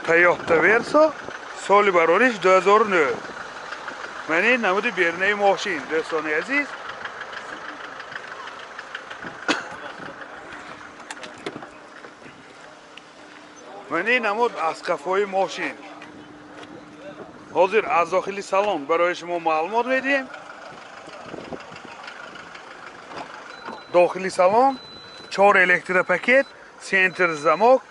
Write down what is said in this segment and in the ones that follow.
Toyota Verso, соли барориш 2009. Ман ин намуди берунаи мошин, дӯстони азиз. Ман ин намуд аз қафои мошин. Ҳозир аз дохили салон барои шумо маълумот медиҳем. Дохили салон 4 электропакет, центр замок,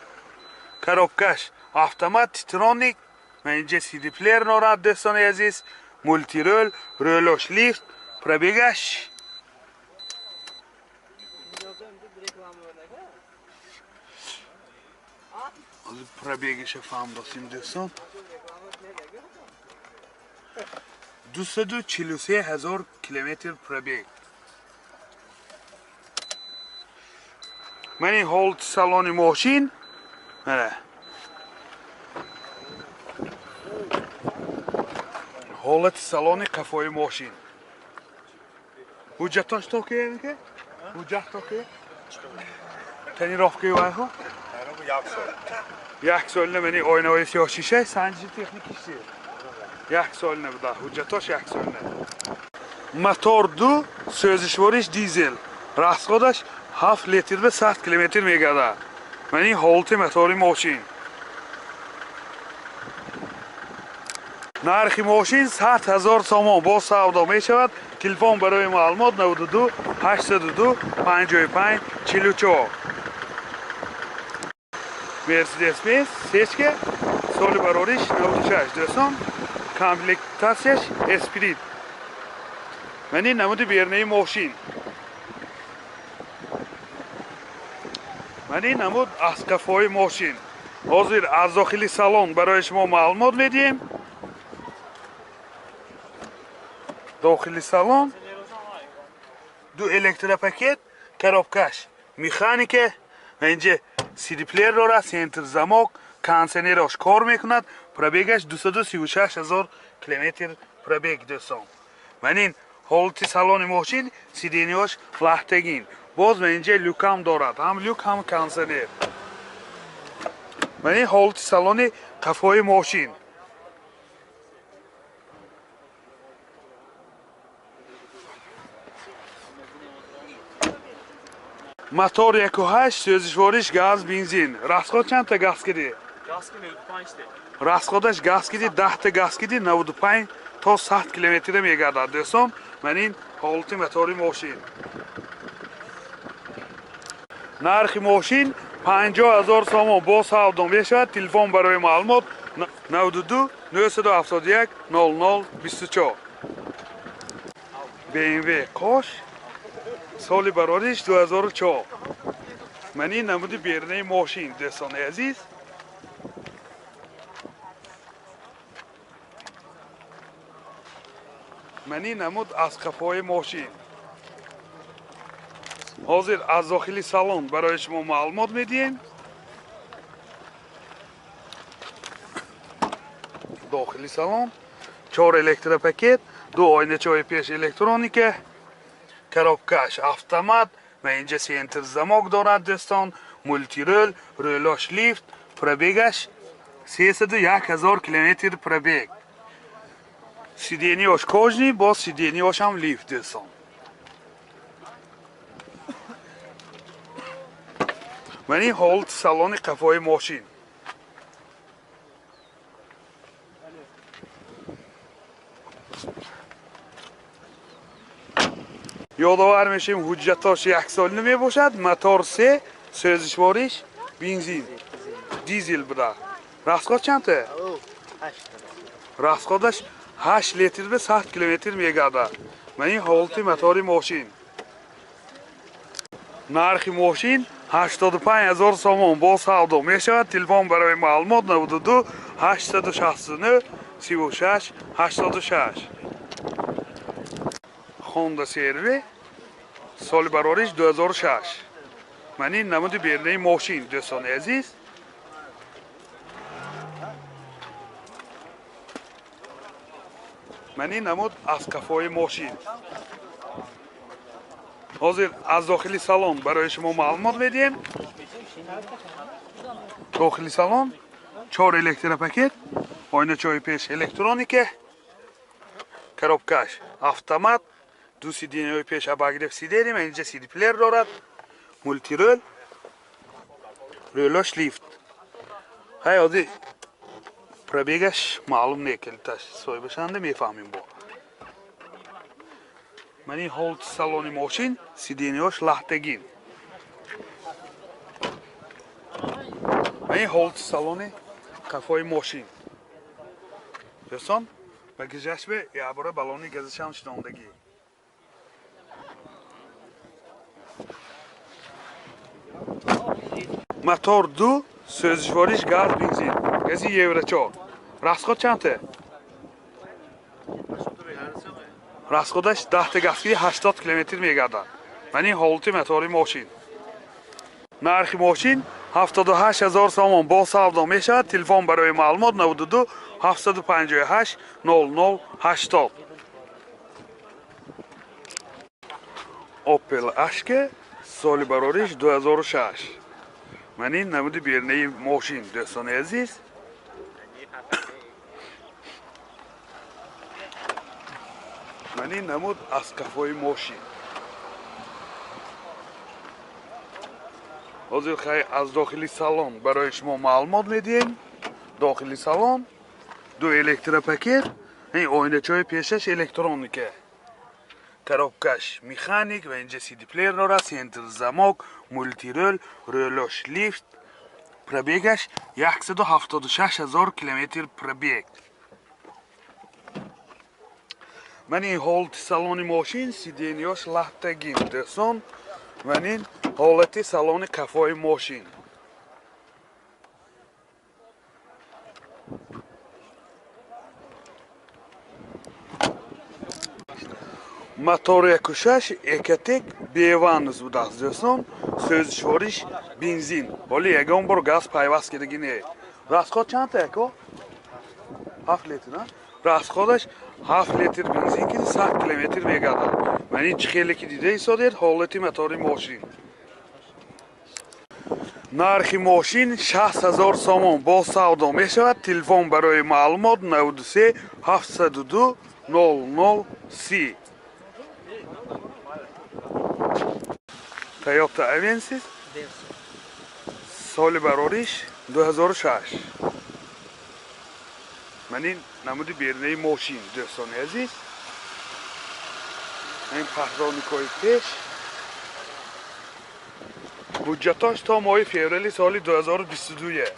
коробкаш автомат, титроник, ман инҷа CD плеер дорад, дӯстони азиз, мултирол, рӯлош лифт, пробегаш пробегаша фаҳм досим, дӯстон. 243 ҳазор километр пробег. Ман ин ҳолати салони мошин. Мана. Ҳолати салони қафои мошин. Ҳуҷҷатош то ки? Ҳуҷҷат то ки? Тонировкаи вайҳо? Як сол мани оинаҳои сиёҳ шиша, санҷиши техникиши. Як сол набуда, ҳуҷҷатош як сол не. Мотор 2, сӯзишвориш дизел. Расходаш 7 литр ба 100 километр мегардад. Ман ин ҳолати мотори мошин. Нархи мошин 100 ҳазор сомон бо савдо мешавад. Телефон барои маълумот 92 802 55 44. Mercedes Benz сечка, соли барориш 96, дӯстон. Комплектатсияш Esprit. Ман ин намуди берунаи мошин. Ман ин намуд аз қафои мошин. Ҳозир аз дохили салон барои шумо маълумот медиҳем. Дохили салон ду электропакет, коробкаш механика, инҷа CD плеер дорад, центр замок, кондиционераш кор мекунад, пробегаш 236 ҳазор километр пробег, дӯстон. Ман ин ҳолати салони мошин, сидениҳош лахтагин. Боз ман инҷа люкам дорад, ҳам люк, ҳам кондиционер. Ман ин ҳолати салони қафои мошин. Мотор 1.8, сӯзишвориш газ, бензин. Расход чандта газ киди? Газ ки 95 та. Расходаш газ киди 10 та газ киди 95 то 100 километр мегардад, дӯстон. Ман ин ҳолати мотори мошин. Нархи мошин 50 ҳазор сомон бо савдо мешавад. Телефон барои маълумот 92 971 00 24. BMW Кош, соли барориш 2004. Ман ин намуди берунаи мошин, дӯстони азиз. Ман ин намуд аз қафои мошин. Ҳозир аз дохили салон барои шумо маълумот медиҳем. Дохили салон 4 электропакет, 2 оиначаҳои пеш электроника, коробкаш автомат, ва инҷа центр замок дорад, дӯстон, мултирол, рӯлош лифт, пробегаш 301 ҳазор километр пробег. Сидениҳош кожни, боз сидениҳош ҳам лифт, дӯстон. Ман ин ҳолати салони қафои мошин. Ёдовар мешавем, ҳуҷҷатош як сол намебошад. Мотор 3, сӯзишвориш бензин, дизел буда. Расход чандта? Расходаш 8 литр ба 100 километр мегардад. Ман ин ҳолати мотори мошин. Нархи мошин 85 ҳазор сомон бо савдо мешавад. Телефон барои маълумот 92 869 36 86. Honda CR-V, соли барориш 2006. Ман ин намуди берунаи мошин, дӯстони азиз. Ман ин намуд аз қафои мошин. Ҳозир аз дохили салон барои шумо маълумот медиҳем. Дохили салон 4 электропакет, ойначаҳои пеш электроника, коробкаш автомат, ду сиденьяҳои пеш обогрев сиденья, инҷа CD-плеер дорад, мультирол, рӯлош лифт. Ҳай оди пробегаш маълум не, калиташ соҳибашанда мефаҳмем бо. Ман ин ҳолати салони мошин, сиденьяҳош лаҳтагин. Ман ин ҳолати салони қафои мошин. Дӯстон, ба гижашбе якбора баллони газашам шинондагӣ. Мотор 2, сӯзишвориш газ бензин, гази Евро 4. Расход чандта? Расходаш 10 газки 80 километр мегардад. Ман ин ҳолати мотори мошин. Нархи мошин 78 000 сомон бо савдо мешавад. Телефон барои маълумот 92 758 00 80. Opel Ashke соли барориш 2006. Ман ин намуди бернаи мошин, дӯстони азиз. Ман ин намуд аз қафои мошин. Ҳозир хай аз дохили салон барои шумо маълумот медиҳем. Дохили салон ду электропакет, ин оиначаҳои пешаш электроника, коробкаш механик ва инҷа CD-плеер дорад, центр замок, мультирол, рӯлош лифт. Пробегаш 176 000 километр пробег. Ман ин ҳолати салони мошин, сиденьяш лаҳтагин, дӯстон. Ман ин ҳолати салони қафои мошин. Мотор 1.6 Экотек беванус будааст, дӯстон. Сӯзишвориш бензин. Ҳоли ягон бор газ пайваст кардагӣ не. Расход чандта яко? 7 литр, на? Расходаш 7 литр бензин ки 100 километр мегардад. Ман ин чӣ хеле ки дида истодед ҳолати мотори мошин. Нархи мошин 60 000 сомон бо савдо мешавад. Телефон барои маълумот 93 702 00 30. Toyota Avensis соли барориш 2006. Ман ин намуди бернаи мошин, дӯстони азиз. Ин паҳроникҳои пеш. Ҳуҷҷатош то моҳи феврали соли 2022.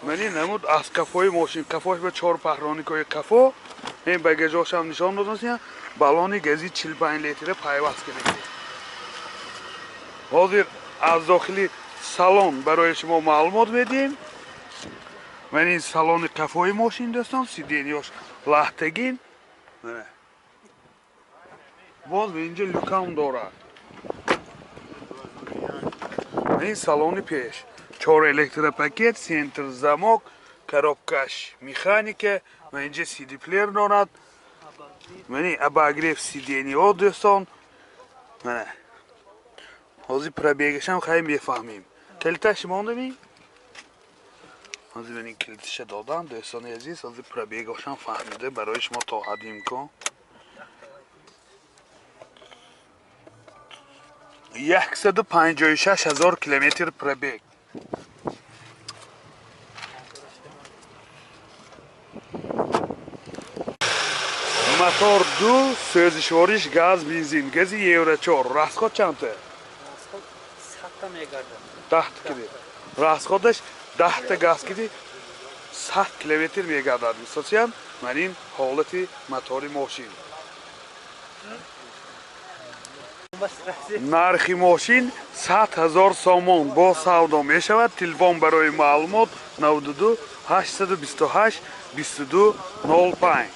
Ман ин намуд аз қафои мошин, қафош ба 4 паҳроникҳои қафо, ин багажошам нишон додам, баллони гази 45 литра пайваст кардагӣ. Ҳозир аз дохили салон барои шумо маълумот медиҳем. Ман ин салони қафои мошин, дӯстон, сиденьяш лаҳтагин. Боз инҷа люкам дорад. Ин салони пеш, 4 электропакет, центр замок, коробкаш механика, ва инҷа CD-плеер дорад. Ман ин обогрев сиденьяҳо, дӯстон. Мана ҳозир пробегашам хай мефаҳмем. Калиташ мондами? Ҳозир ман ин калиташа додам, дӯстони азиз. Ҳозир пробегашам фаҳмида барои шумо то ҳадди имкон. 156 000 километр пробег. Мотор 2, сӯзишвориш газ бензин, гази Евро 4. Расход чандта? Расход 100 мегардад. 10 киди. Расходаш 10 газ киди 100 километр мегардад. Мисолчиям, ман ин ҳолати мотори мошин. Нархи мошин 100 000 сомон бо савдо мешавад. Телефон барои маълумот 92 828 22 05.